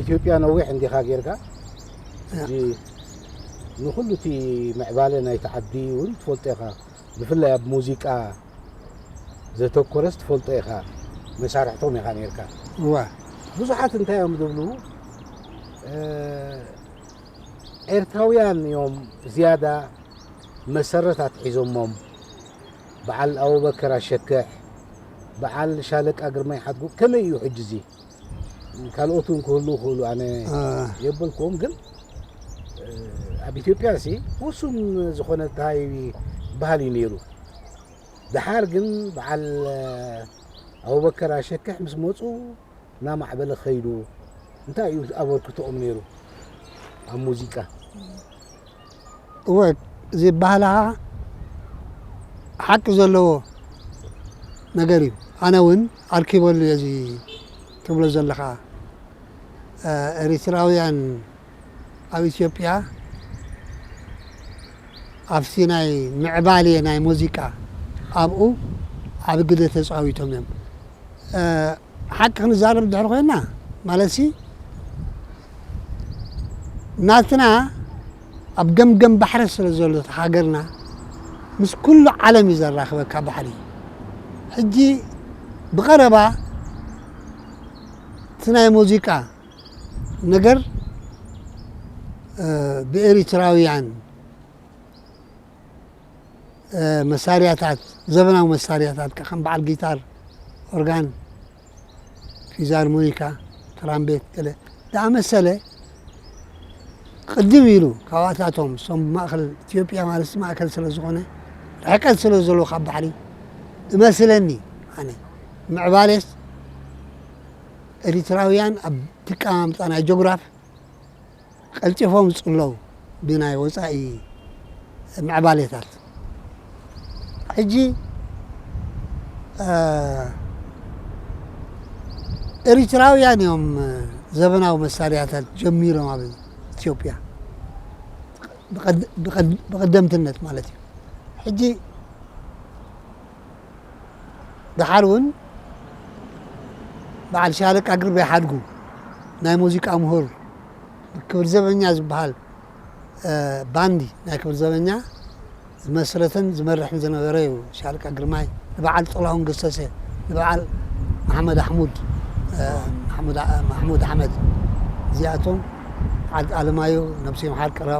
ኢትዮጵያ ነዊሕ እንዲኻ ጌርካ። ሕጂ ንኹሉ እቲ ምዕባለ ናይቲ ዓዲ እውን ትፈልጦ ኢኻ። ብፍላይ ኣብ ሙዚቃ ዘተኮረስ ትፈልጦ ኢኻ። መሳርሕቶም ኢኻ ኔርካ። እዋ። ብዙሓት እንታይ እዮም ዝብሉ? ኤርትራውያን እዮም ዝያዳ መሰረት ኣትሒዞሞም። በዓል ኣቡበከር ኣሸክሕ፣ በዓል ሻለቃ ግርማይ ሓድጉ። ከመይ እዩ ሕጂ እዚ? ካልኦት እውን ክህልዉ ይኽእሉ፣ ኣነ የበልክዎም። ግን ኣብ ኢትዮጵያ ሲ ውሱን ዝኾነ እንታይ ባህል እዩ ነይሩ። ደሓር ግን በዓል ኣቡበከር ኣሸክሕ ምስ መፁ እናማዕበለ ኸይዱ። እንታይ እዩ ኣበርክቶኦም ነይሩ ኣብ ሙዚቃ? እወ፣ እዚ ባህልኻ ሓቂ ዘለዎ ነገር እዩ። ኣነ እውን ኣርኪበሉ እየ እዚ ትብሎ ዘለኻ። ኤሪትራውያን ኣብ ኢትዮጵያ ኣብቲ ናይ ምዕባሌ ናይ ሙዚቃ ኣብኡ ዓቢ ግደ ተጻዊቶም እዮም። ሓቂ ክንዛረብ ድሕሪ ኮይና፣ ማለትሲ ናትና ኣብ ገምገም ባሕሪ ስለ ዘሎ እቲ ሃገርና፣ ምስ ኩሉ ዓለም እዩ ዘራኽበካ ባሕሪ። ሕጂ ብቐረባ እቲ ናይ ሙዚቃ ነገር ብኤሪትራውያን መሳርያታት፣ ዘበናዊ መሳርያታት ከም በዓል ጊታር፣ ኦርጋን፣ ፊዛርሞኒካ፣ ትራምቤት ገለ ዝኣመሰለ ቅድም ኢሉ ካብኣታቶም እሶም ማእከል ኢትዮጵያ ማለት ማእከል ስለ ዝኾነ ርሕቀት ስለ ዘለዎ ካብ ባሕሪ እመስለኒ ኣነ ምዕባሌስ ኤሪትራውያን ኣብ ትቃማምጣ ናይ ጆግራፍ ቀልጢፎም ዝጽለዉ ብናይ ወጻኢ ምዕባሌታት። ሕጂ ኤሪትራውያን እዮም ዘበናዊ መሳርያታት ጀሚሮም ኣብ ኢትዮጵያ ብቐደምትነት ማለት እዩ። ሕጂ ደሓር እውን በዓል ሻለቃ ግርማይ ሓድጉ ናይ ሙዚቃ ምሁር ክብር ዘበኛ ዝበሃል ባንዲ ናይ ክብር ዘበኛ ዝመስረተን ዝመርሕን ዝነበረ እዩ። ሻለቃ ግርማይ ንበዓል ጥላሁን ገሰሰ፣ ንበዓል መሓመድ ኣሕሙድ፣ ማሕሙድ ኣሕመድ፣ እዚኣቶም በዓል ኣለማዮ ነብሱ ይምሓር ቀረባ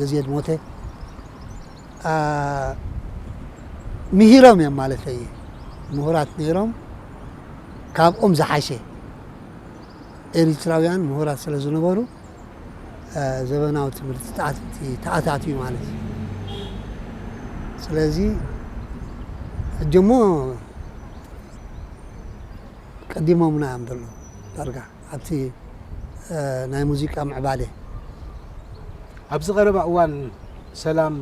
ግዜ ዝሞተ ምሂሮም እዮም ማለት እዩ። ምሁራት ነይሮም። ካብኦም ዝሓሸ ኤሪትራውያን ምሁራት ስለ ዝነበሩ ዘበናዊ ትምህርቲ ተኣታትዩ ማለት እዩ። ስለዚ ሕጂ እሞ ቀዲሞምና እዮም ዘለዉ ዳርጋ ኣብቲ ናይ ሙዚቃ ምዕባለ። ኣብዚ ቀረባ እዋን ሰላም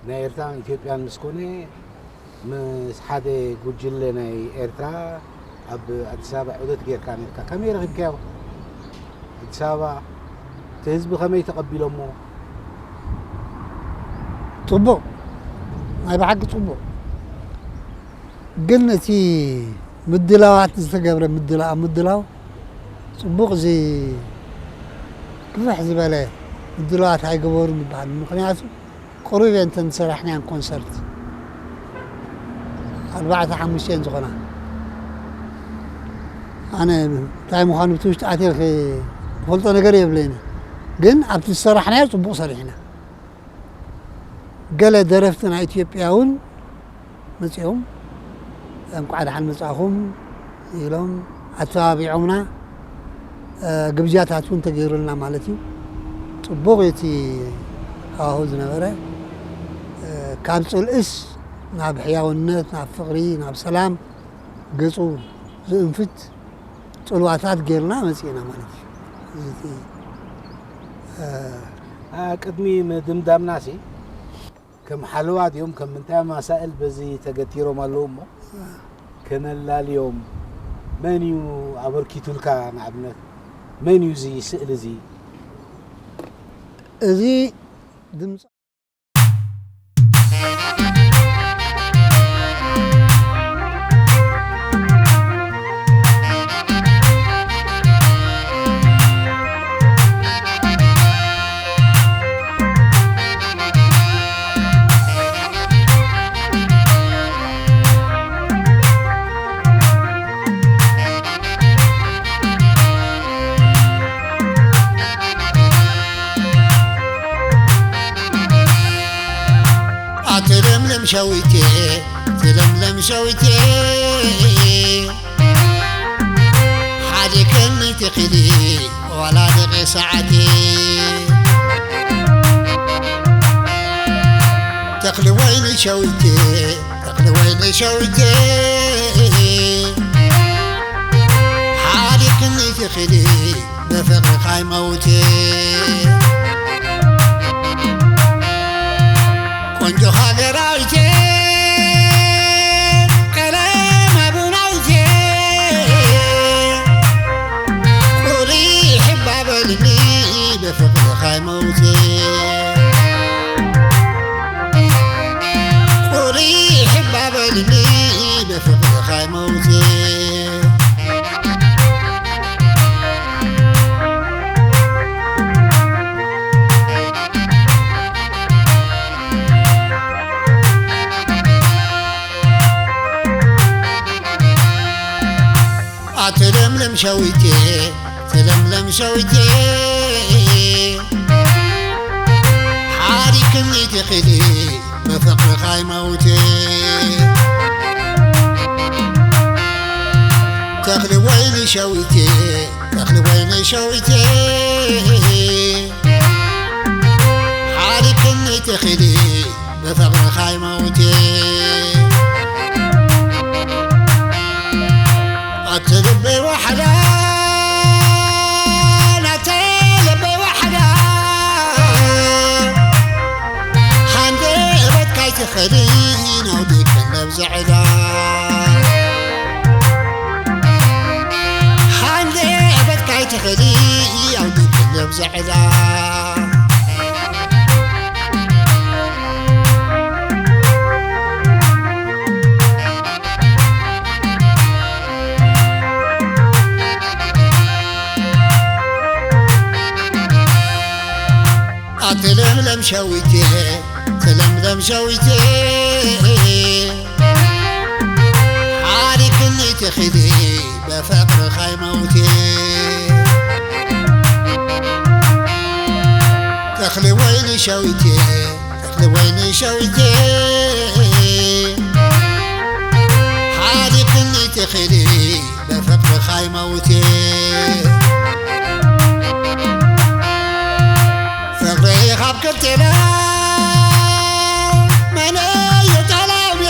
ናይ ኤርትራን ኢትዮጵያን ምስ ኮነ፣ ምስ ሓደ ጉጅለ ናይ ኤርትራ ኣብ ኣዲስ ኣበባ ዑደት ጌርካ ነርካ። ከመይ ረኺብካዮ? ኣዲስ ኣበባ እቲ ህዝቢ ከመይ ተቐቢሎሞ? ጽቡቕ፣ ናይ ብሓቂ ጽቡቕ። ግን እቲ ምድላዋት ዝተገብረ ምድላ-፣ ኣብ ምድላው ጽቡቕ እዚ ግፍሕ ዝበለ ምድላዋት ኣይገበሩን ይበሃል። ምኽንያቱ ቅሩብ እየን እተን ዝሰራሕናየን ኮንሰርት፣ ኣርባዕተ ሓሙሽተ እየን ዝኾና። ኣነ እንታይ ምዃኑ ብቲ ውሽጢ ኣትየ ክፈልጦ ነገር የብለይን፣ ግን ኣብቲ ዝሰራሕናዮ ጽቡቕ ሰሪሕና። ገለ ደረፍቲ ናይ ኢትዮጵያ እውን መጺኦም እንቋዕ ደሓን መጻእኹም ኢሎም ኣተባቢዖምና። ግብጃታት እውን ተገይሩልና ማለት እዩ። ጽቡቕ እቲ ሃዋሁ ዝነበረ፣ ካብ ጽልእስ ናብ ሕያውነት፣ ናብ ፍቕሪ፣ ናብ ሰላም ገጹ ዝእንፍት ጽልዋታት ጌርና መጺእና ማለት እዩ። እዚ እቲ ቅድሚ ምድምዳምናሲ ከም ሓለዋ ድዮም ከም ምንታይ መሳእል በዚ ተገቲሮም ኣለዉ እሞ ከነላልዮም። መን እዩ ኣበርኪቱልካ? ንኣብነት መን እዩ እዚ ስእሊ እዚ? እዚ ድምፂ ትለምለም ሸዊቴ፣ ትለምለም ሸዊቴ፣ ሓሊክኒ ትኽሊ ዋላ ደቂ ሰዓቴ። ተኽሊ ወይኒ ሸዊቴ፣ ተኽሊ ወይኒ ሸዊቴ፣ ሓሊክኒ ትኽሊ ብፍቕርኻ ይመውት። ቆንጆ ሃገራዊቴ፣ ቀለም ኣቡናዊቴ፣ ቁሪ ሕባ በልኒ ብፍቕርኻ ይመውት። ቁሪ ሕባ በልኒ ብፍቕርኻ ይመውት። ኣቲ ለምለም ሸዊቴ፣ ተለምለም ሸዊቴ፣ ሓሪክኒ ትኽሊ ብፍቕርኻ ይመውት። ተኽሊ ወይኒ ሸዊቴ፣ ተኽሊ ወይኒ ሸዊቴ፣ ሓሪክኒ ትኽሊ ብፍቕርኻ ይመውት። ኣቲ ልበይ ዋሕዳ፣ ናተ ልበይ ዋሕዳ፣ ሃንደበት ካይትኸዲ ናውዲ ከለብ ዘዕዳ። ሃንደበት ካይትኸዲ ኣውዲ ከለብ ዘዕዳ። ኣቲ ለምለም ሸዊቴ፣ ተለምለም ሸዊቴ፣ ሓሪክኒ ትኽሊ ብፍቕርኻ ይመውት። ተኽሊ ወይኒ ሸዊቴ፣ ተኽሊ ወይኒ ሸዊቴ፣ ሓሪክኒ ትኽሊ ብፍቕርኻ ይመውት። ፍቕሪ ካብ ክልቴና መን እዩ ጠላሚ?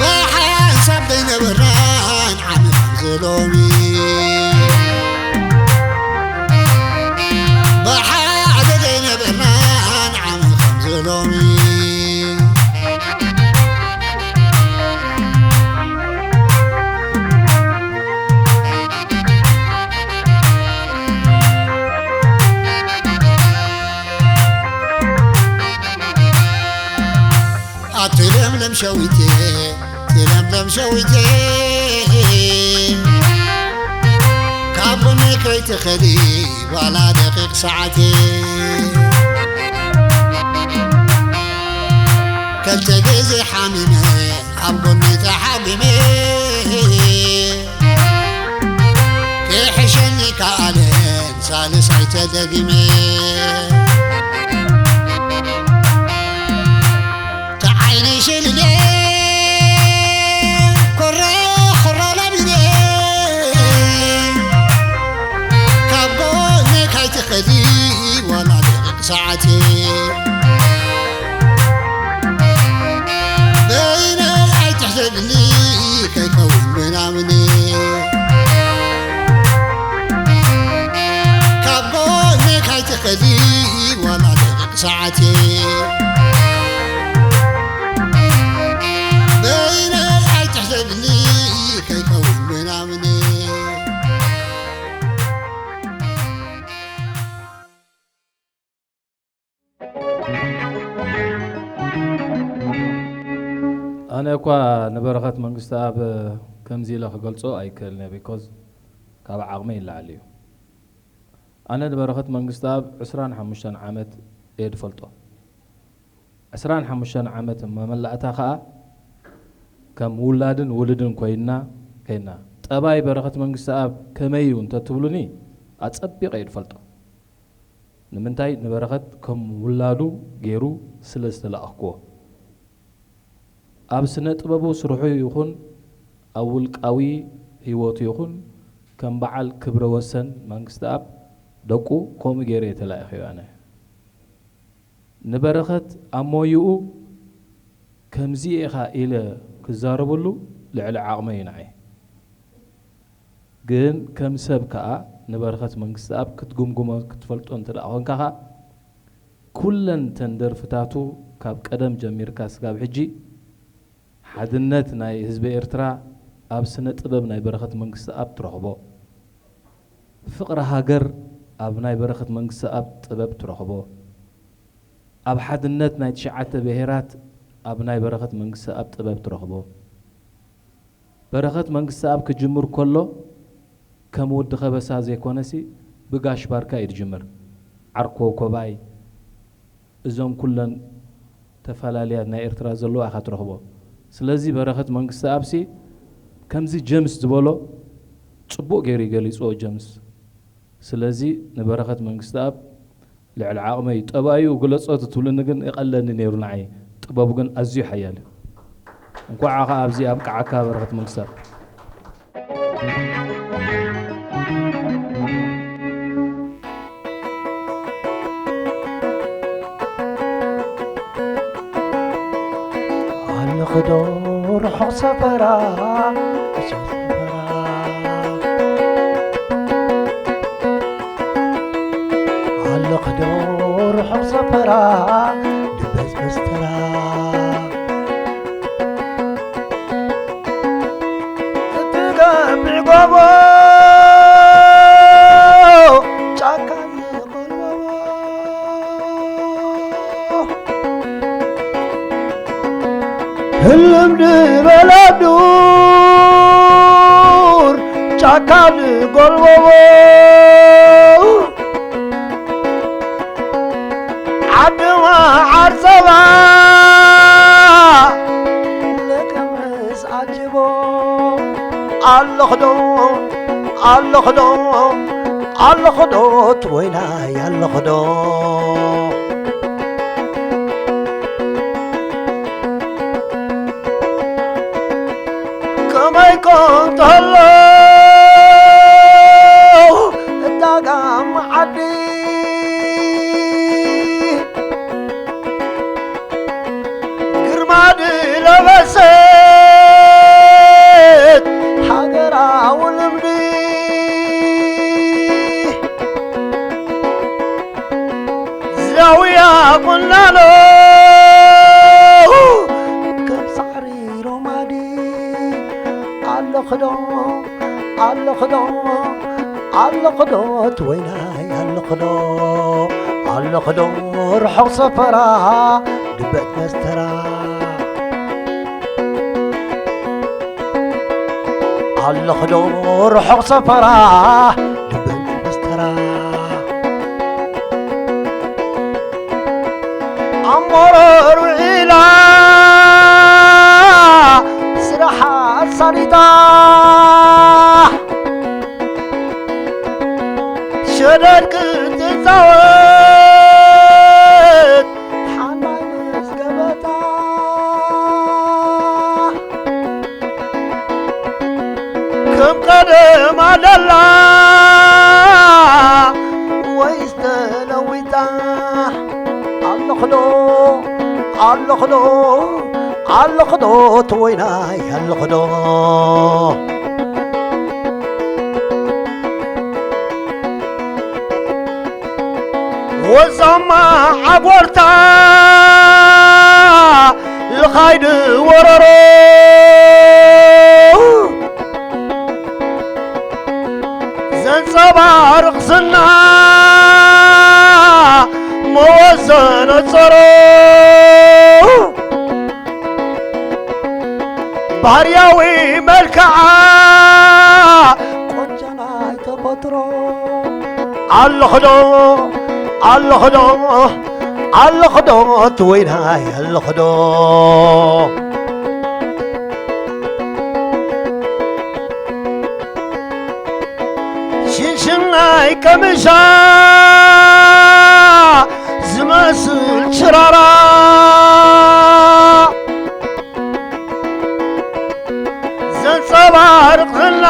ብሓንሳብ ዘይነበርናን ዓሚ ከምዚ ሎሚ፣ ብሓደ ዘይነበርናን ዓሚ ከምዚ ሎሚ። ኣቲ ለምለም ሸዊቴ፣ እቲ ለምለም ሸዊቴ፣ ካብ ጎነይ ከይትኸዲ ዋላ ደቂቕ ሰዓቴ። ክልተ ግዜ ሓሚመ ኣብ ጎነይ ተሓሚመ፣ ክሕሸኒ ከኣለን ሳልሳይ ተደጊመ። ተዓይነይ ሸሊለ ኮረ ኮረ ለሚነ፣ ካብ ጎነይ ካይትኸዲ ዋላ ደቂቕ ሰዓቴ። በይነይ ኣይትሕሰብኒ ከይከውን ምናምን፣ ካብ ጎነይ ካይትኸዲ ዋላ ደቂቕ ሰዓቴ። በይነይ ኣይትሕሰብኒ ከይከውን ምናምን። ኣነ እኳ ንበረኸት መንግስተኣብ ከምዚ ኢለ ክገልጾ ኣይክእልን እየ፣ ቢኮዝ ካብ ዓቕመይ ይለዓል እዩ። ኣነ ንበረኸት መንግስተኣብ ዕስራን ሓሙሽተን ዓመት እየ ዝፈልጦ። ዕስራን ሓሙሽተን ዓመት መመላእታ ኸኣ ከም ውላድን ውሉድን ኮይንና ከይንና። ጠባይ በረኸት መንግስተኣብ ከመይ እዩ እንተትብሉኒ፣ ኣጸቢቐ እየ ዝፈልጦ። ንምንታይ? ንበረኸት ከም ውላዱ ገይሩ ስለ ዝተላእኽክዎ። ኣብ ስነ ጥበቡ ስርሑ ይኹን ኣብ ውልቃዊ ህይወቱ ይኹን ከም በዓል ክብረ ወሰን መንግስቲ ኣብ ደቁ ከምኡ ገይረ የተላእኽዮ ኣነ። ንበረኸት ኣብ ሞይኡ ከምዚ ኢኻ ኢለ ክዛረበሉ ልዕሊ ዓቕመይ እዩ ንዓይ። ግን ከም ሰብ ከኣ ንበረኸት መንግስቲ ኣብ ክትግምግሞ ክትፈልጦ እንተ ደኣ ኾንካ ኸኣ ኩለን ተን ደርፍታቱ ካብ ቀደም ጀሚርካ ስጋብ ሕጂ ሓድነት ናይ ህዝቢ ኤርትራ ኣብ ስነ ጥበብ ናይ በረኸት መንግስቲ ኣብ ትረኽቦ። ፍቕሪ ሃገር ኣብ ናይ በረኸት መንግስቲ ኣብ ጥበብ ትረኽቦ። ኣብ ሓድነት ናይ ትሽዓተ ብሄራት ኣብ ናይ በረኸት መንግስቲ ኣብ ጥበብ ትረኽቦ። በረኸት መንግስቲ ኣብ ክጅምር ከሎ ከም ወዲ ከበሳ ዘይኮነሲ ብጋሽ ባርካ እዩ ዝጅምር። ዓርኮ ኮባይ እዞም ኩለን ተፈላለያ ናይ ኤርትራ ዘለዋ ኢኻ ትረኽቦ። ስለዚ በረኸት መንግስቲ ኣብሲ ከምዚ ጀምስ ዝበሎ ጽቡቕ ገይሩ እዩ ገሊጽዎ ጀምስ። ስለዚ ንበረኸት መንግስቲ ኣብ ልዕሊ ዓቕመይ ጠባዩ ግለጾ ትብልኒ ግን ይቐለኒ ነይሩ ንዓይ። ጥበቡ ግን ኣዝዩ ሓያል እዩ። እንኳዕ ኸኣ ኣብዚ ኣብቅዓካ በረኸት መንግስቲ ኣብ። ኣለኽዶ ርሑቕ ሰፈራ፣ ርሑቕ ሰፈራ። ኣለኽዶ ርሑቕ ሰፈራ፣ ድበዝበዝ ተራ። እቲ ገፊሕ ጎቦ ጫካ ዝቖልበቦ። ህልም ዝበለ ዱር ጫካ ዝጎልበቦ። ዓዲ መዓር ጸባ ለቀምስ ዓጅቦ። ኣለኽዶ፣ ኣለኽዶ፣ ኣለኽዶ፣ ትወይናይ ኣለኽዶ። ከመይ ኮን ተሎ እታ ጋማ ዓዲ ግርማ ድለበሰት ሃገራዊ ልምዲ። ዛውያ ቁናኖ ከም ሳዕሪ ሮማዲ። ኣለኽዶ፣ ኣለኽዶ፣ ኣለኽዶ፣ ትወይናይ ኣለኽዶ። ኣለኽዶ ርሑቕ ሰፈራ ድበት መስተራ። ኣለኽዶ ርሑቕ ሰፈራ ድበት መስተራ። ኣብ መረር ውዒላ ስራሓ ኣሳሊጣ። ሸደድ ክትጻወት ሓናይ ምስ ገበታ። ከም ቀደማ ደላ ወይስ ተለዊጣ? ኣለኽዶ፣ ኣለኽዶ፣ ኣለኽዶ፣ ትወይናይ ኣለኽዶ። ወዛማ ዓጎርታ ልኻይድ ወረሮ ዘንጸባርቕ ዝና መወዘ ነጸሮ። ባህርያዊ መልክዓ ቆንጆ ናይ ተፈጥሮ። ኣለኽዶ፣ ኣለኽዶ፣ ኣለኽዶ፣ ትወይናይ ኣለኽዶ። ሽንሽናይ ቀምሻ ጥራራ ዘንጸባርቕ ዝና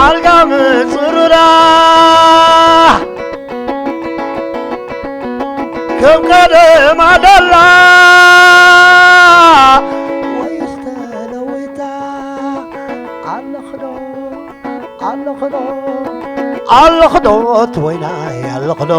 ኣልጋ ምጽሩራ ከም ቀደማ ደላ ወይስ ተለዊጣ ኣለኽዶ ኣለኽዶ ኣለኽዶ ትወይናይ ኣለኽዶ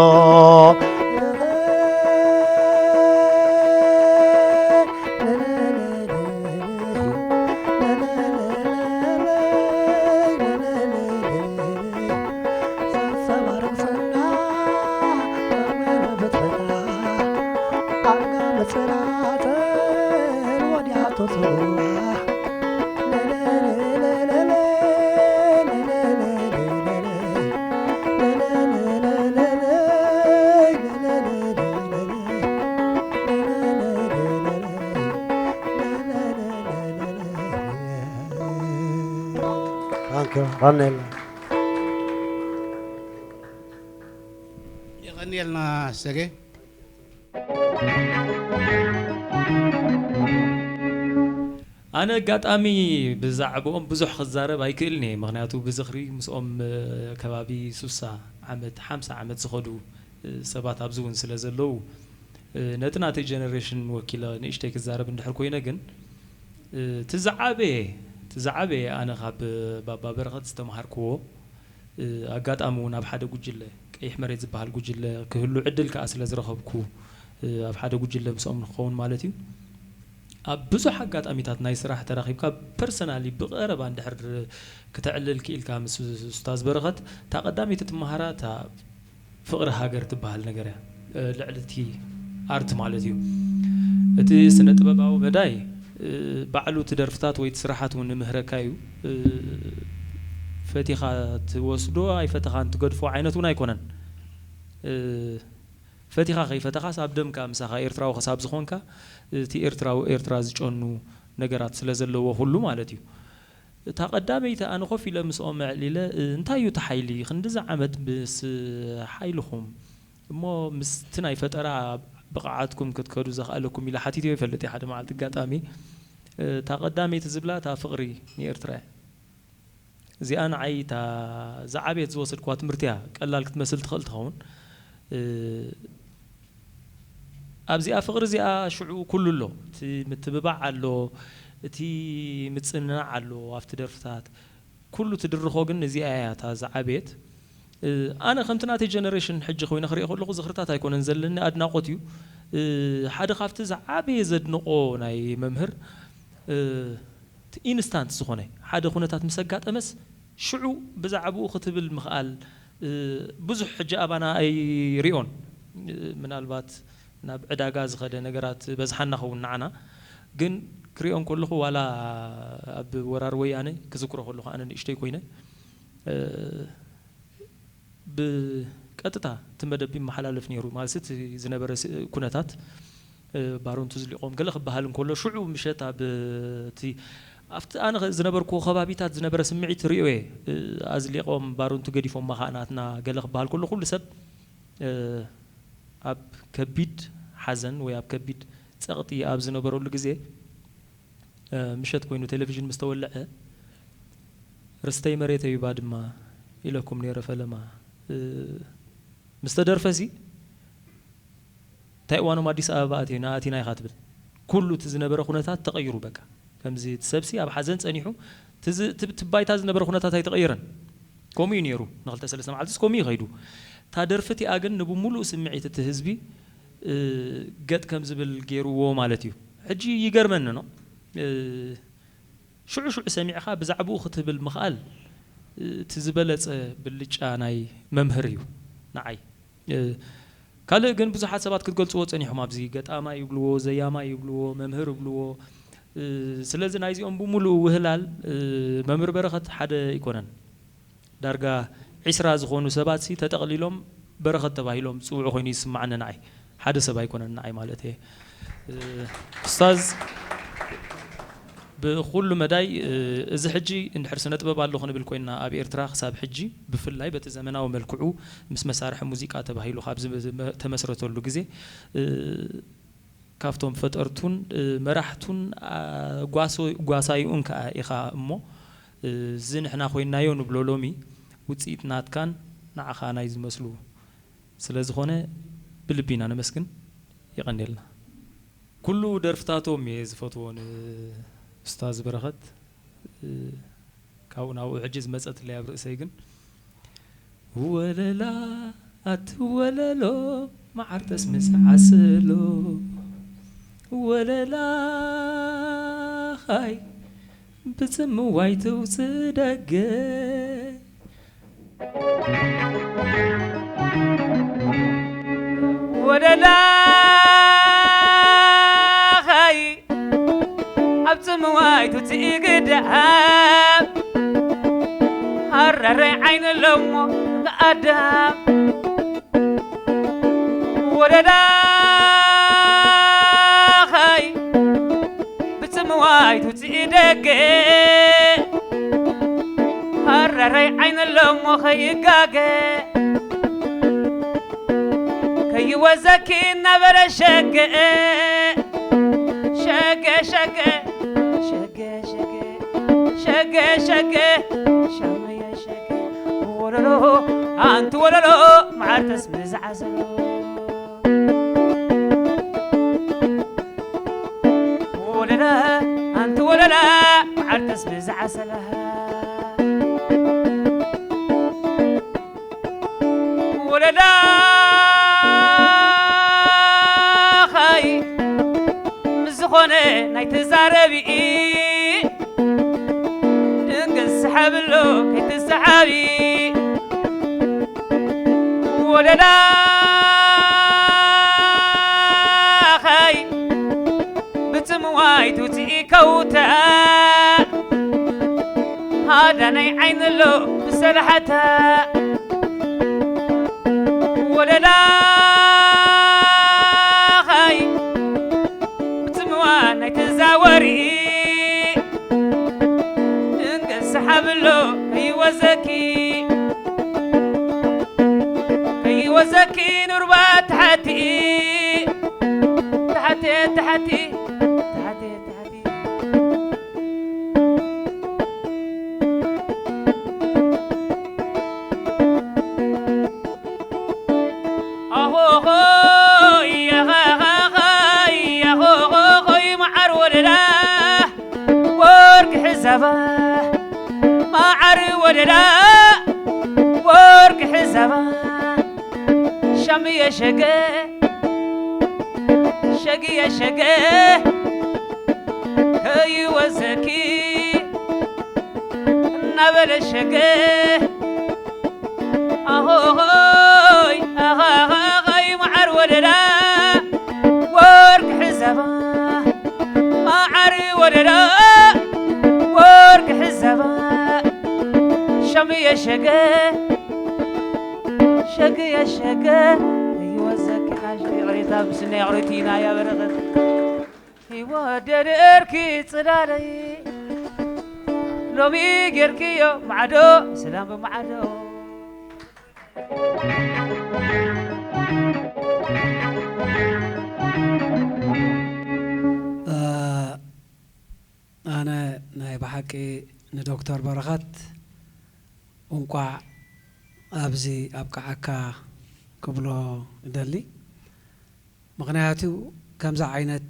Danke, Ranel. የቐንየልና ሰገ። ኣነ ኣጋጣሚ ብዛዕባኦም ብዙሕ ክዛረብ ኣይክእልን እየ። ምኽንያቱ ብዝኽሪ ምስኦም ከባቢ ሱሳ ዓመት ሓምሳ ዓመት ዝኸዱ ሰባት ኣብዚ እውን ስለ ዘለዉ ነቲ ናተይ ጀነሬሽን ወኪለ ንእሽተይ ክዛረብ እንድሕር ኮይነ ግን እቲ ዝዓበየ እቲ ዝዓበየ ኣነ ካብ ባባ በረኸት ዝተምሃርክዎ ኣጋጣሚ እውን ኣብ ሓደ ጉጅለ ቀይሕ መሬት ዝበሃል ጉጅለ ክህሉ ዕድል ከዓ ስለ ዝረኸብኩ ኣብ ሓደ ጉጅለ ምስኦም ንክኸውን ማለት እዩ ኣብ ብዙሕ ኣጋጣሚታት ናይ ስራሕ ተራኺብካ ፐርሰናሊ ብቀረባ እንድሕር ክተዕልል ክኢልካ ምስ ስታዝ በረኸት እታ ቀዳመይቲ ትመሃራ እታ ፍቕሪ ሃገር ትበሃል ነገር እያ ልዕሊ እቲ ኣርት ማለት እዩ እቲ ስነ ጥበባዊ መዳይ ባዕሉ እቲ ደርፍታት ወይ እቲ ስራሓት እውን ይምህረካ እዩ ፈቲኻ ትወስዶ ኣይፈተኻን ትገድፎ ዓይነት እውን ኣይኮነን ፈቲኻ ከይፈተኻስ ኣብ ደምካ ምሳኻ ኤርትራዊ ክሳብ ዝኾንካ እቲ ኤርትራዊ ኤርትራ ዝጨኑ ነገራት ስለ ዘለዎ ኩሉ ማለት እዩ እታ ቀዳመይቲ ኣነ ኮፍ ኢለ ምስኦም ኣዕሊለ እንታይ እዩ እቲ ሓይሊ ክንድዚ ዓመት ምስ ሓይልኹም እሞ ምስቲ ናይ ፈጠራ ብቕዓትኩም ክትከዱ ዘኽኣለኩም ኢለ ሓቲትዮ ይፈልጥ እየ ሓደ መዓልቲ ኣጋጣሚ እታ ቀዳመይቲ ዝብላ እታ ፍቕሪ ንኤርትራ እያ እዚኣ ንዓይ እታ ዝዓበየት ዝወሰድክዋ ትምህርቲ እያ ቀላል ክትመስል ትኽእል ትኸውን ኣብዚኣ ፍቕሪ እዚኣ ሽዑ ኩሉ ኣሎ እቲ ምትብባዕ ኣሎ እቲ ምጽንናዕ ኣሎ ኣብቲ ደርፍታት ኩሉ ትድርኾ ግን እዚኣ እያ እታ ዝዓበየት ኣነ ከምቲ ናተይ ጀነሬሽን ሕጂ ኮይነ ክሪኦ ከለኹ ዝኽርታት ኣይኮነን ዘለኒ ኣድናቆት እዩ ሓደ ካብቲ ዝዓበየ ዘድንቆ ናይ መምህር ኢንስታንት ዝኾነ ሓደ ኩነታት ምስ ኣጋጠመስ ሽዑ ብዛዕባኡ ክትብል ምኽኣል ብዙሕ ሕጂ ኣባና ኣይሪኦን ምናልባት ናብ ዕዳጋ ዝኸደ ነገራት በዝሓና ኸውን ንዓና ግን ክሪኦ እንከለኹ ዋላ ኣብ ወራር ወያነ ክዝክሮ ከለኹ ኣነ ንእሽተይ ኮይነ ብቀጥታ እቲ መደብ ይመሓላለፍ ነይሩ ማለት እቲ ዝነበረ ኩነታት ባሮንቱ ዝሊቆም ገለ ክበሃል እንከሎ ሽዑ ምሸት ኣብ እቲ ኣብቲ ኣነ ዝነበርኩዎ ከባቢታት ዝነበረ ስምዒት ርእዮ እየ ኣዝሊቆም ባሮንቱ ገዲፎማ ከዓ ናትና ገለ ክበሃል ከሎ ኩሉ ሰብ ኣብ ከቢድ ሓዘን ወይ ኣብ ከቢድ ጸቕጢ ኣብ ዝነበረሉ ግዜ ምሸት ኮይኑ ቴሌቪዥን ምስ ተወልዐ ርስተይ መሬተይ እዩ ባድማ ኢለኩም ነይረ ፈለማ ምስ ተደርፈ ሲ እንታይ እዋኖም ኣዲስ ኣበባ ኣትዮ ንኣቲና ኢኻ ትብል ኩሉ እቲ ዝነበረ ኩነታት ተቐይሩ በቃ ከምዚ እቲ ሰብሲ ኣብ ሓዘን ጸኒሑ እቲ ባይታ ዝነበረ ኩነታት ኣይተቐየረን ከምኡ እዩ ነይሩ ንክልተ ሰለስተ መዓልትስ ከምኡ እዩ ከይዱ እታ ደርፊ እቲኣ ግን ንብሙሉእ ስምዒት እቲ ህዝቢ ገጥ ከም ዝብል ገይርዎ ማለት እዩ ሕጂ ይገርመኒ ነው ሽዑ ሽዑ ሰሚዕኻ ብዛዕባኡ ክትብል ምኽኣል እቲ ዝበለፀ ብልጫ ናይ መምህር እዩ ንዓይ ካልእ ግን ብዙሓት ሰባት ክትገልፅዎ ፀኒሖም ኣብዚ ገጣማይ ይብልዎ ዘያማይ ይብልዎ መምህር ይብልዎ ስለዚ ናይዚኦም ብምሉእ ውህላል መምህር በረኸት ሓደ ኣይኮነን ዳርጋ ዒስራ ዝኾኑ ሰባት ሲ ተጠቕሊሎም በረኸት ተባሂሎም ዝፅውዑ ኮይኑ ይስማዓኒ ንዓይ ሓደ ሰብ ኣይኮነን ንዓይ ማለት እየ ኡስታዝ ብኹሉ መዳይ፣ እ፣ እዚ ሕጂ እንድሕር ስነ ጥበብ ኣሎ ክንብል ኮይንና፣ ኣብ ኤርትራ ክሳብ ሕጂ ብፍላይ በቲ ዘመናዊ መልክዑ ምስ መሳርሒ ሙዚቃ ተባሂሉ ካብ ዝብ-፣ ዝመ-፣ ተመስረተሉ ግዜ፣ እ፣ ካብቶም ፈጠርቱን፣ እ፣ መራሕቱን፣ ኣ፣ ጓሶ-፣ ጓሳይኡን ከኣ ኢኻ እሞ፣ እ፣ እዚ ንሕና ኮይንናዮ ንብሎ ሎሚ ውጽኢት ናትካን ንዓኻ ናይ ዝመስሉ ስለ ዝኾነ ብልቢ ኢና ነመስግን። የቐንየልና። ኩሉ ደርፍታቶም እየ ዝፈትዎ ንኡስታዝ በረኸት። እ፣ ካብኡ ናብኡ ሕጂ ዝመጸትለይ ኣብ ርእሰይ ግን፣ ወለላ ኣቲ ወለሎ መዓር ጠስሚ ዝዓሰሎ፣ ወለላኻይ ብጽምዋይ ትውጽእ ደገ። ወለላኻይ ኣብ ጽምዋይ ትውጽእ ግዳም፣ ሃራራይ ዓይኒ ኣለሞ ኣዳም። ወለላኻይ ብጽምዋይ ትውጽእ ደገ፣ ሃራራይ ዓይኒ ኣለሞ ከይጋገ፣ ከይወዘኪ እናበለ ሸገ፣ ሸገ፣ ሸገ፣ ሸገ፣ ሸገ፣ ሸገ፣ ሸገ፣ ሻመየ ሸገ፣ ወለሎ፣ ኣንቲ ወለሎ፣ መዓር ተስሚ ዝዓሰሎ። ወለላ፣ ኣንቲ ወለላ፣ መዓር ተስሚ ዝዓሰላ። ወለላኻይ ምስ ዝኾነ ናይ ተዛረቢ፣ ድንገት ሰሓብሎ ከይትሰሓቢ። ወለላኻይ ብጽምዋይ ትውጽኢ ከውታ፣ ሃዳናይ ዓይኒ ኣሎ ብሰላሓታ። ወለላኻይ ብጽምዋ ናይ ተዛወሪ፣ ድንገት ሰሓብሎ ከይወዘኪ፣ ከይወዘኪ ኑርባ ትሓቲ፣ ትሓቲ፣ ትሓቲ፣ ትሓቲ፣ ትሓቲ። ኣኾኾይ፣ ኣኻኻኻይ፣ ኣኾኾኾይ፣ መዓር ወለላ፣ ወርቂ ሕዛባ፣ መዓር ወለላ፣ ወርቂ ሕዛባ፣ ሻምየ ሸገ፣ ሸግየ ሸገ፣ ከይወዘኪ እናበለ ሸገ፣ ኣኾኾይ፣ ኣኻኻኻይ፣ መዓር ወለላ፣ ወርቂ ሕዛባ፣ መዓር ወለላ፣ ወርቂ ሕዛባ፣ ሻምየ ሸገ፣ ሸግየ ሸገ፣ ይወዘኪ ናሽ ይቕሬታ፣ ብስነ ይቕሬቲ ኢና ያበረኸት። ይወደድ እርኪ ጽላለይ ሎሚ ጌርክዮ ማዕዶ፣ ሰላም ብማዕዶ። እ፣ ኣነ ናይ ብሓቂ ንዶክተር በረኸት እንቋዕ ኣብዚ ኣብቅዓካ ክብሎ እደሊ። ምኽንያቱ ከምዚ ዓይነት፣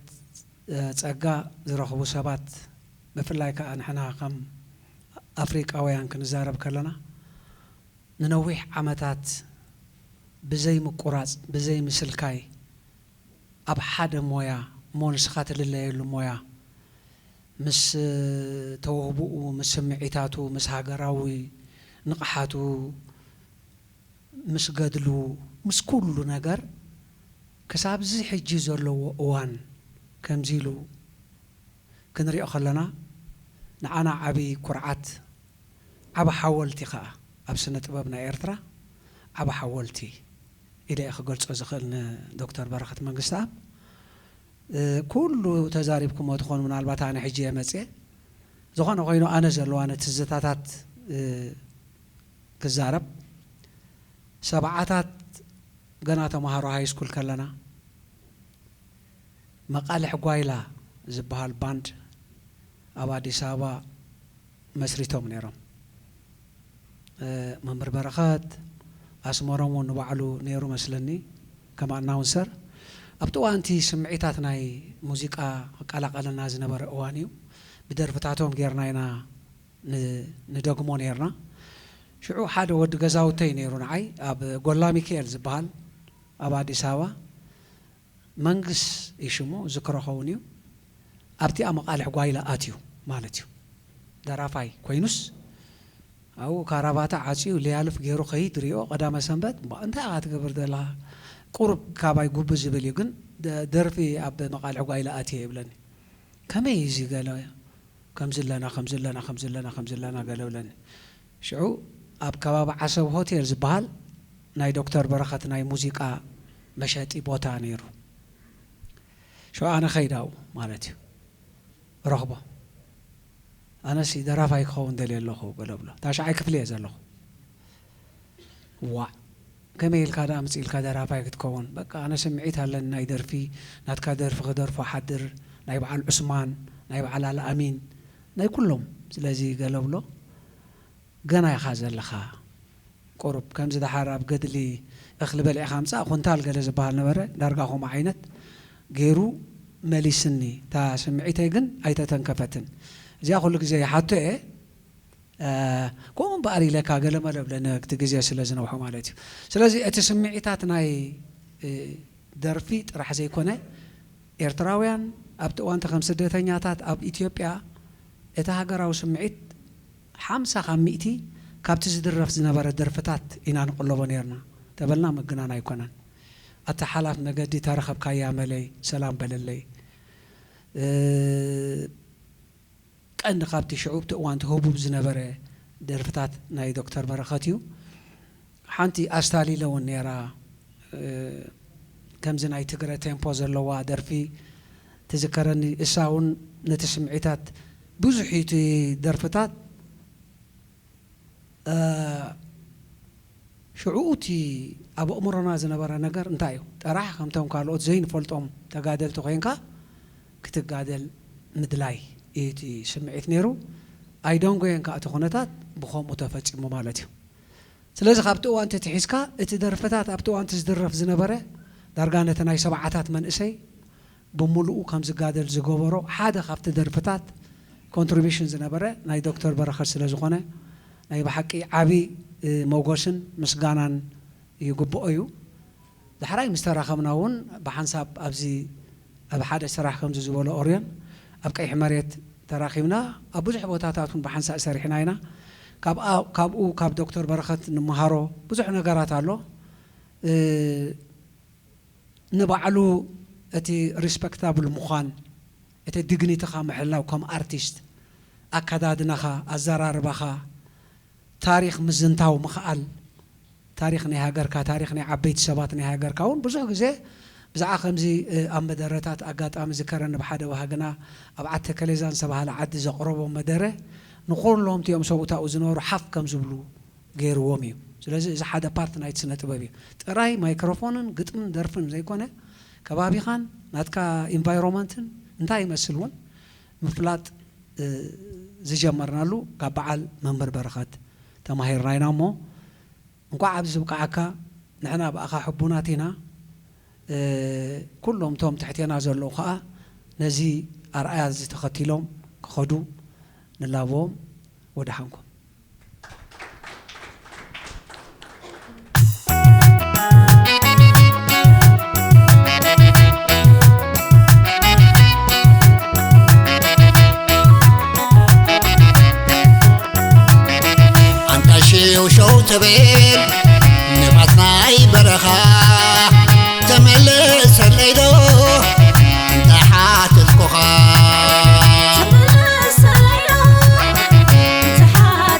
እ፣ ጸጋ ዝረኽቡ ሰባት፣ ብፍላይ ከኣ ንሕና ከም ኣፍሪቃውያን ክንዛረብ ከለና፣ ንነዊሕ ዓመታት ብዘይ ምቁራጽ፣ ብዘይ ምስልካይ፣ ኣብ ሓደ ሞያ፣ እሞ ንስኻ ትልለየሉ ሞያ፣ ምስ ተውህቡኡ፣ ምስ ስምዒታቱ፣ ምስ ሃገራዊ ንቕሓቱ፣ ምስ ገድሉ፣ ምስ ኩሉ ነገር፣ ክሳብ እዚ ሕጂ ዘለዎ እዋን ከምዚ ኢሉ ክንሪኦ ከለና፣ ንዓና ዓቢ ኩርዓት፣ ዓቢ ሓወልቲ ከኣ ኣብ ስነ ጥበብ ናይ ኤርትራ ዓቢ ሓወልቲ ኢለ እየ ክገልጾ ዝኽእል ንዶክተር በረኸት መንግስተኣብ። እ፣ ኩሉ ተዛሪብኩሞ ትኾኑ፣ ምናልባት ኣነ ሕጂ እየ መጽየ። ዝኾነ ኮይኑ፣ ኣነ ዘለዋኒ ትዝታታት ክዛረብ፣ ሰብዓታት ገና ተምሃሮ ሃይስኩል ከለና፣ መቓልሕ ጓይላ ዝበሃል ባንድ ኣብ ኣዲስ ኣበባ መስሪቶም ነይሮም። መምህር በረኸት ኣስመሮም እውን ንባዕሉ ነይሩ መስለኒ፣ ከም ኣናውንሰር። ኣብቲ እዋንቲ ስምዒታት ናይ ሙዚቃ ክቀላቐለና ዝነበረ እዋን እዩ። ብደርፍታቶም ጌርና ኢና ን-፣ ንደግሞ ነይርና። ሽዑ ሓደ ወዲ ገዛውተይ ነይሩ ንዓይ፣ ኣብ ጎላ ሚካኤል ዝበሃል ኣብ ኣዲስ ኣበባ፣ መንግስ እዩ ሽሙ፣ ዝክሮ ኸውን እዩ። ኣብቲኣ መቓልሕ ጓይላ ኣትዩ ማለት እዩ። ደራፋይ ኮይኑስ፣ ኣብኡ ካራባታ ዓፅዩ፣ ሊያልፍ ገይሩ ከይድ ሪኦ፣ ቀዳመ ሰንበት፣ "እምባ፣ እንታይ ኢኻ ትገብር ዘለኻ? ቁሩብ ካባይ ጉብ ዝብል እዩ፣ ግን ደ-፣ ደርፊ ኣብ መቓልሕ ጓይላ ኣትየ" ይብለኒ። "ከመይ እዩ እዚ?" ገለ፣ "ከምዚ ኣለና፣ ከምዚ ኣለና፣ ከምዚ ኣለና፣ ከምዚ ኣለና" ገለ ብለኒ። ሽዑ ኣብ ከባቢ ዓሰብ ሆቴል ዝበሃል ናይ ዶክተር በረኸት ናይ ሙዚቃ መሸጢ ቦታ ነይሩ። ሽዑ ኣነ ኸይድ ኣብኡ ማለት እዩ፣ ረኽቦ። "ኣነሲ ደራፋይ ክኸውን ደልየ ኣለኹ" ገለ ብሎ። ታሽዓይ ክፍሊ እየ ዘለኹ። "ዋዕ፣ ከመይ ኢልካ ደኣ ምጽእ ኢልካ ደራፋይ ክትከውን? በቃ ኣነ ስምዒት ኣለኒ ናይ ደርፊ፣ ናትካ ደርፊ ክደርፎ ሓድር፣ ናይ በዓል ዑስማን፣ ናይ በዓል ኣልኣሚን፣ ናይ ኩሎም። ስለዚ" ገለ ብሎ። "ገና ኢኻ ዘለኻ፣ ቁሩብ ከምዚ ደሓር ኣብ ገድሊ እኽሊ በሊዕኻ ምጻእ፣ ኩንታል ገለ ዝበሃል ነበረ፣ ዳርጋ ከምኡ ዓይነት ገይሩ መሊስኒ። እታ ስምዒተይ ግን ኣይተተንከፈትን። እዚኣ ኩሉ ግዜ ይሓቶ እየ፣ እ፣ ከምኡ እምበኣር ኢለካ ገለ መለ ብለኒ፣ እቲ ግዜ ስለ ዝነውሖ ማለት እዩ። ስለዚ እቲ ስምዒታት ናይ፣ እ፣ ደርፊ ጥራሕ ዘይኮነ፣ ኤርትራውያን ኣብቲ እዋንቲ ከም ስደተኛታት ኣብ ኢትዮጵያ፣ እቲ ሃገራዊ ስምዒት ሓምሳ ካብ ሚእቲ ካብቲ ዝድረፍ ዝነበረ ደርፍታት ኢና ንቕለቦ ነይርና ተበልና ምግናን ኣይኮነን። ኣታ ሓላፍ መገዲ ተረኸብካያ መለይ፣ ሰላም በለለይ። እ፣ ቀንዲ ካብቲ ሽዑ ኣብቲ እዋንቲ ህቡብ ዝነበረ ደርፍታት ናይ ዶክተር በረኸት እዩ። ሓንቲ ኣስታሊለ እውን ነይራ፣ እ፣ ከምዚ ናይ ትግረ ቴምፖ ዘለዋ ደርፊ ትዝከረኒ። እሳ እውን ነቲ ስምዒታት ብዙሕ እዩ እቲ ደርፍታት፣ እ፣ ሽዑ እቲ ኣብ ኣእምሮና ዝነበረ ነገር እንታይ እዩ? ጥራሕ ከምቶም ካልኦት ዘይንፈልጦም ተጋደልቲ ኮይንካ ክትጋደል ምድላይ እዩ እቲ ስምዒት ነይሩ። ኣይደንጎየን ከኣ እቲ ኩነታት ብኸምኡ ተፈጺሙ ማለት እዩ። ስለዚ ካብቲ እዋን ተትሒዝካ እቲ ደርፍታት ኣብቲ እዋንቲ ዝድረፍ ዝነበረ ዳርጋ ነቲ ናይ ሰብዓታት መንእሰይ ብምሉኡ ከም ዝጋደል ዝገበሮ ሓደ ካብቲ ደርፍታት ኮንትሪቢሽን ዝነበረ ናይ ዶክተር በረኸት ስለ ዝኾነ ናይ ብሓቂ ዓቢ፣ እ፣ መጎስን ምስጋናን ይግብኦ እዩ። ዳሕራይ ምስ ተራኸብና እውን ብሓንሳብ ኣብዚ ኣብ ሓደ ስራሕ ከምዚ ዝበሎ ኦርዮን ኣብ ቀይሕ መሬት ተራኺብና ኣብ ብዙሕ ቦታታት እውን ብሓንሳእ ሰሪሕና ኢና። ካብኣ-፣ ካብኡ ካብ ዶክተር በረኸት ንምሃሮ ብዙሕ ነገራት ኣሎ። እ፣ ንባዕሉ እቲ ሪስፐክታብል ምዃን፣ እቲ ዲግኒቲኻ ምሕላው ከም ኣርቲስት፣ ኣከዳድናኻ፣ ኣዘራርባኻ፣ ታሪኽ ምዝንታው ምኽኣል፣ ታሪኽ ናይ ሃገርካ፣ ታሪኽ ናይ ዓበይቲ ሰባት ናይ ሃገርካ እውን ብዙሕ ግዜ ብዛዕባ ከምዚ፣ እ፣ ኣብ መደረታት ኣጋጣሚ ዝከረኒ ብሓደ ባህግና ኣብ ዓዲ ተከሌዛን ዝተባህለ ዓዲ ዘቕረቦ መደረ ንኹሎም እቲኦም ሰብኡት ኣብኡ ዝነበሩ ሓፍ ከም ዝብሉ ገይርዎም እዩ። ስለዚ እዚ ሓደ ፓርት ናይቲ ስነ ጥበብ እዩ። ጥራይ ማይክሮፎንን ግጥምን ደርፍን ዘይኮነ፣ ከባቢኻን ናትካ ኢንቫይሮንመንትን እንታይ ይመስል እውን ምፍላጥ፣ እ፣ ዝጀመርናሉ ካብ በዓል መምህር በረኸት ተማሂርና ኢና እሞ፣ እንኳዕ ኣብዚ ዝብቅዓካ። ንሕና ብኣኻ ሕቡናት ኢና። እ፣ ኩሎም እቶም ትሕቴና ዘለዉ ኸኣ ነዚ ኣርኣያ እዚ ተኸቲሎም ክኸዱ ንላቦም። ወደሓንኩም። ኣንታ ሽው ሸው ትብል ንፋስ ናይ በረኻ፣ ተመለሰለይ ዶ እንተ ሓተትኩኻ? ተመለሰለይ ዶ እንተ ሓተትኩኻ?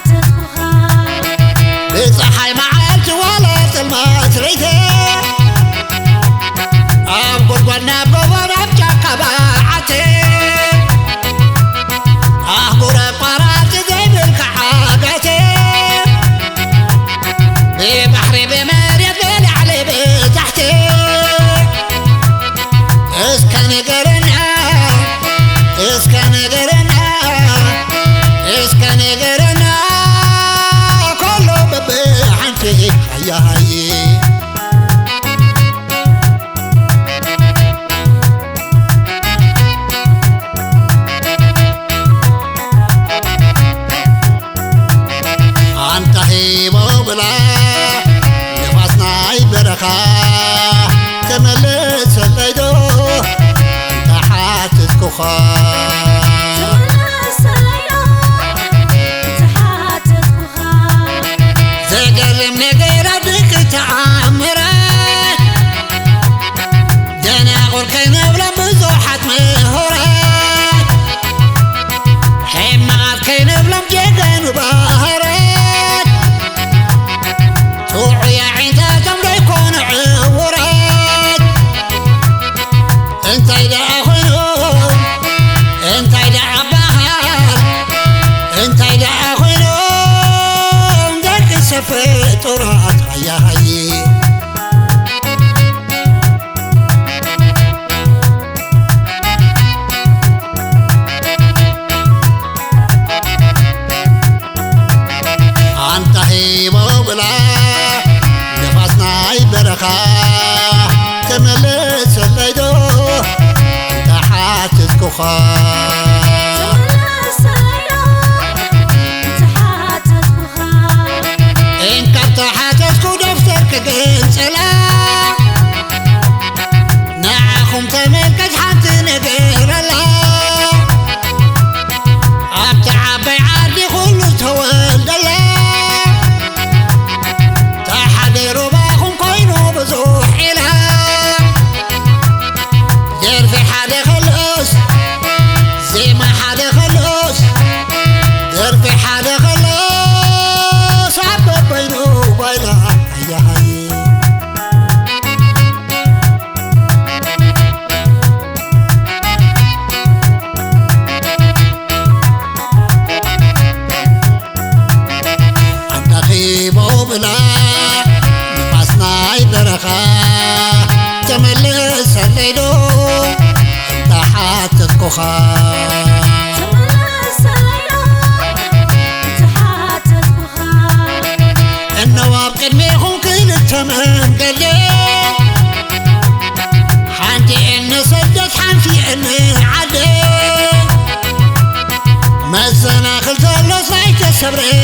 ክብሪ